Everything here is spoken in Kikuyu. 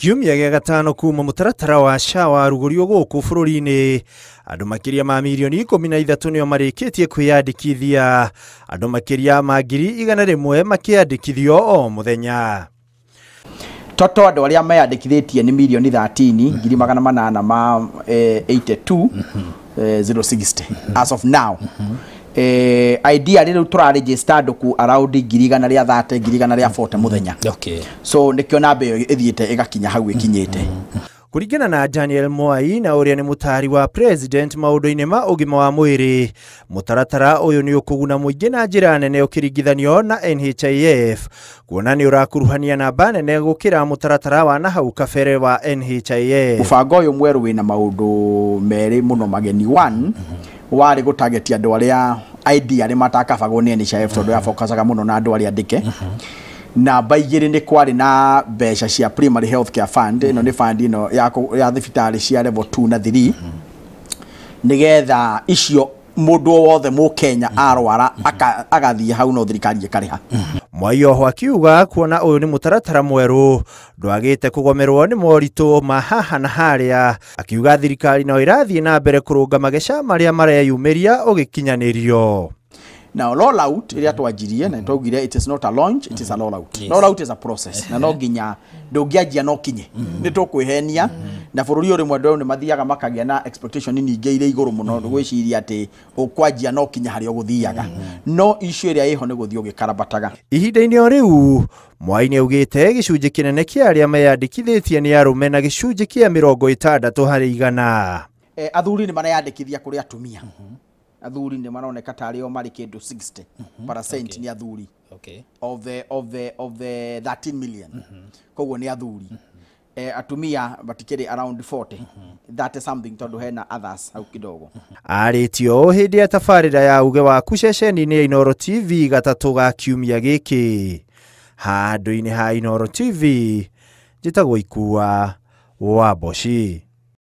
Kiumia gĩa gatano kuma mũtaratara wa SHA warugũrio gũkũ bũrũri-inĩ, andũ makĩria ma mirioni 13 nĩo marĩkĩtie kwĩyandĩkithia, andũ makĩria ma 100,000 makĩandĩkithio o mũthenya. Toto andũ arĩa meyandĩkithĩtie nĩ mirioni 13 ngiri magana manana ma 82 060 as of now. Idea rĩu tũraregister andũ ku around 130,000 140,000 mũthenya. So nĩkĩo namba ĩyo ĩthiĩte ĩgakinya hau ĩkinyĩte. Kũringana na Daniel Mwai na ũrĩa nĩ mũtaari wa president maũndũ-inĩ ma ũgima wa mwĩrĩ, mũtaratara ũyũ nĩ ũkũguna mũingĩ na njĩra nene ũkĩringithanio na NHIF, kuona nĩ ũrakuruhania namba nene gũkĩra mũtaratara wa nahau kabere wa NHIF. Mũbango ũyũ mwerũ wĩna maũndũ merĩ mũno mageni. One, warĩ gũtarget andũ arĩa ID arĩa matakabagwo nĩ NHIF tondũ yafokacaga mũno na andũ arĩa andĩke. Namba igĩrĩ nĩ kwarĩ na mbeca cia primary health care fund, ĩno nĩ fund ĩno ya thibitarĩ cia level 2 na 3, nĩgetha icio mũndũ o wothe mũkenya arwara agathiĩ hau no thirikari ĩkarĩha. Mwai oho akiuga kuona ũyũ nĩ mũtaratara mwerũ ndwagĩte kũgomerwo nĩ moritũ ma haha na harĩa, akiuga thirikari no ĩrathiĩ na mbere kũrũnga mageca marĩa mareyumĩria ũgĩkinyanĩrio. Now rollout ĩrĩa twanjirie na twaugire it is not a launch, it is a rollout. Rollout is a process na no nginya ndũngĩanjia no kinye nĩ tũkwĩhenia na bũrũri ũrĩ mwendwa nĩ mathiaga makagĩa na expectation nyingĩ irĩ igũrũ mũno gwĩciria atĩ ũkwanjia no kinya harĩa ũgũthiaga, no issue ĩrĩa ĩho nĩ gũthiĩ ũgĩkarabataga. Ihinda-inĩ o rĩu Mwai nĩ augĩte gĩcunjĩ kĩnene kĩa arĩa meyandĩkithĩtie nĩ arũme na gĩcunjĩ kĩa 60 harĩ igana. Athuri nĩ mareyandĩkithia kũrĩ atumia. Athuri nĩ maroneka tarĩ o marĩ kĩndũ 60% nĩ athuri. Of the 13 million. Koguo nĩ athuri. Atumia matikĩrĩ around 40. That is something tondũ hena others hau kidogo. Arĩtio hĩndĩ ya tabarĩra ya uge waku ceceni-inĩ ya Inooro TV gatatũ ga kiumia gĩkĩ. Handũ-inĩ ha Inooro TV njĩtagwo Ikua wa Mboci.